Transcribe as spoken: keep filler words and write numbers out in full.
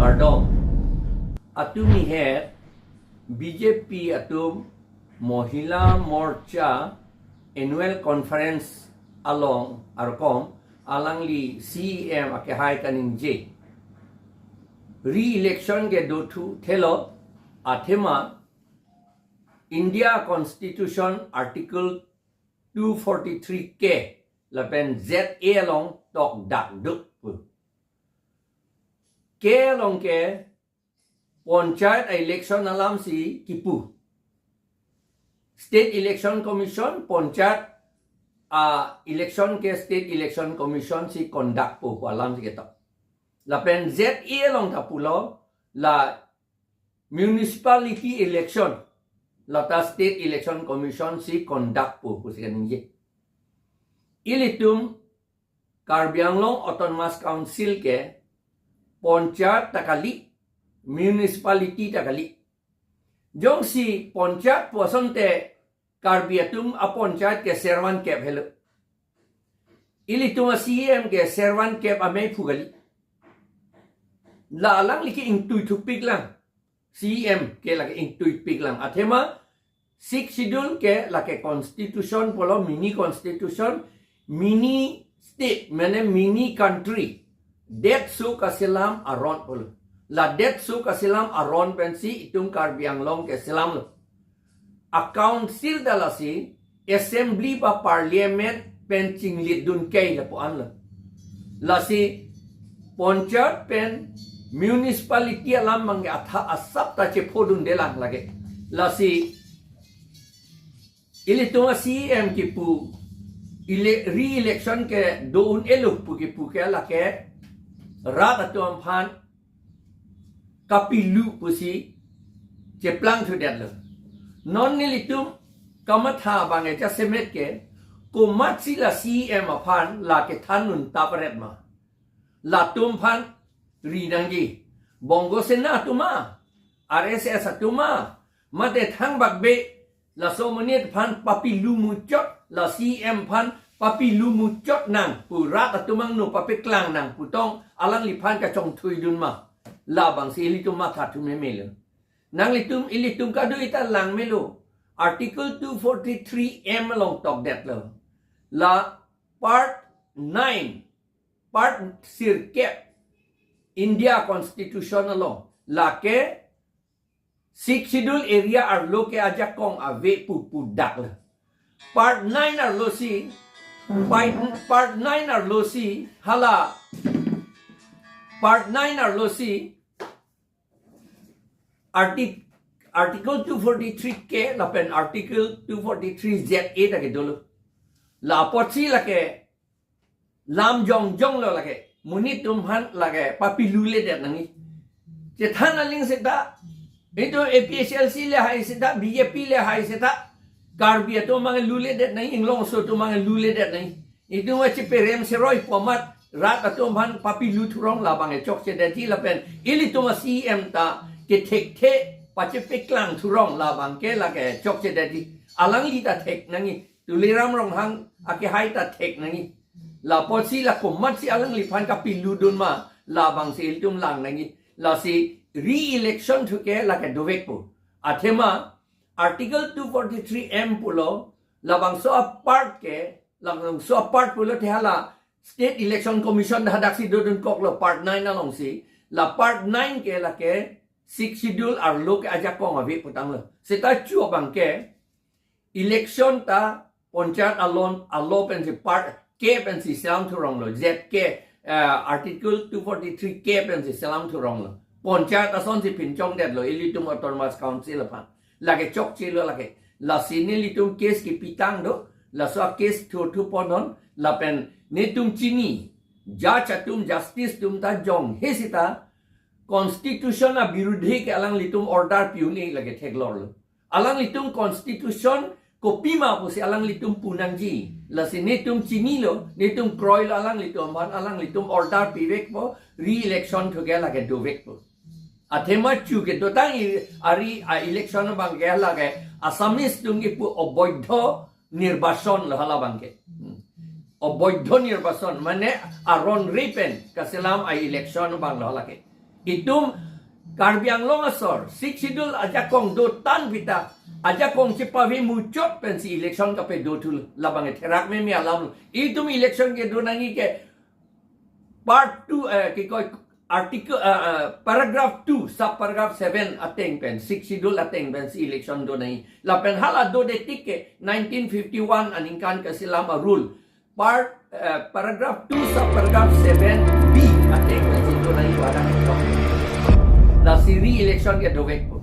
Kardom. Atumi he B J P atum Mohila Morcha Annual Conference along arkom alangli C E M akehai kaningje. Re-election ke dothu thelo athema India Constitution Article two forty-three K lapen Z A along tokdak duk pu. K along ke Panchayat election alam si kipu. State Election Commission, Panchayat a election ke State Election Commission si conduct po pu alam si ketok. Lapen Z A along ta pulo la municipality election lata State Election Commission si conduct po pusi kaningje. Ilitum Karbi Anglong Autonomous Council ke Panchayat ta kali, municipality ta kali. Jongsi Panchayat pu asonte Karbi atum a Panchayat ke servan kep helo. Ilitum a C E M ke servan kep amei phu kali. La alangli ke ingtui thupik lang. C E M ke lake ingtui pik lang. Athema Sixth Schedule ke lake constitution pulo, mini constitution, mini state, mane mini country. Detso kaselam aron pulo. La detso kaselam aron pensi itum Karbi Anglong ke selamlo. A council ta lasi assembly ba parliament pen chinglidun kai lapu anlo. Lasi Panchayat pen municipality alam abangke atha asap ta chephodunde lang lake. Lasi ilitum a C E M kipu ele-, re-election ke do-un-elo pu kipu ke lake rat atum aphan kapilu pusi cheplang thudetlo. Non nelitum kamatha abang eja semet ke komatsi la C E M aphan la kethan un tapret ma. Latum aphan ri nangji. Bongo Sena atum ma, R S S atum ma, mate thangbak be, laso amonit aphan papilu muchot, la C E M aphan papilu muchot nang pu rat atum angno papeklang nang pu tong alangliphan kachongthuidun ma. Labangsi ilitum matha thu memelo. Nanglitum ilitum kado-i ta lang melo. Article two forty-three M along tokdetlo. La part nine, part sirkep India Constitution along lake Sixth Schedule area arlo ke ajakong ave pu pudaklo. Part nine arlo si, part, part nine arlo si, hala, part nine arlo si, artic-, Article two forty-three K lapen Article two forty-three Z A ta kedolo. La apotsi lake lam jongjong lo lake. Monit atum aphan lake papiluledet nangji. Chethan aling seta, itum A P H L C le hai seta, B J P le hai seta, Karbi atum abang luledet nangji, Inglongso atum abang luledet nangji. Itum achi perem seroi pomat rat atum aphan papilu thurong labang e chokchedetji lapen ilitum a C E M ta kethekthe pachepeklang thurong labang ke lake chokchedetji. Alangli ta thek nangji. Tuliram Ronghang akehai ta thek nangji. Lapotsi la komatsi alangliphan kapiludun ma, labangsi ilitum lang nangji. Lasi re-election thu ke lake dovekpo. Athema Article two forty-three M pulo, labangso a-part ke, labangso a-part pulo te hala State Election Commission hadaksi dodunkoklo part nine alongsi. La part nine ke lake Sixth Schedule arlo ke ajakong ave putanglo. Seta chu abang ke election ta Panchayat alon, alo pensi part K pensi selam thuronglo, Z K, eh, Article two forty-three K pensi selam thuronglo. Panchayat asonsi pinchongdetlo, ilitum Autonomous Council aphan. Lake chokchelo lake. Lasi nelitum case kipitang do, laso a-case thurthu ponnon, lapen netum chini, judge atum, justice atum ta jonghe seta, constitution abirudhe ke alanglitum order pi-un-e lake theklorlo. Alanglitum constitution kopima pusi alanglitum pu nangji. Lasi netum chinilo, netum kroilo alanglitum aphan, alanglitum order pivekpo, re-election thu ke lake dovekpo. Athema chu ke dotang i ari a-election abang ke lake Assamese atum kipu oboidho nirbachon lo halabang ke. Hmm. Oboidho nirbachon, mane aron re pen kaselam a-election abang lo lake. Itum Karbi Anglong asor Sixth Schedule ajakong dotan pita, ajakong chepave muchot pensi election kapedo thu labang therak meme alam. Itum election kedo nangji ke part two, eh, kikoi article, eh, eh, paragraph two, sub paragraph seven ateng pen, Sixth Schedule ateng pensi election do nangji. Lapen hala dodetik ke nineteen fifty-one aningkan kasilam a rule. Part, eh, paragraph two, sub paragraph seven B ateng pensi do nangji wadah ito. Lasi re-election ke dovek po.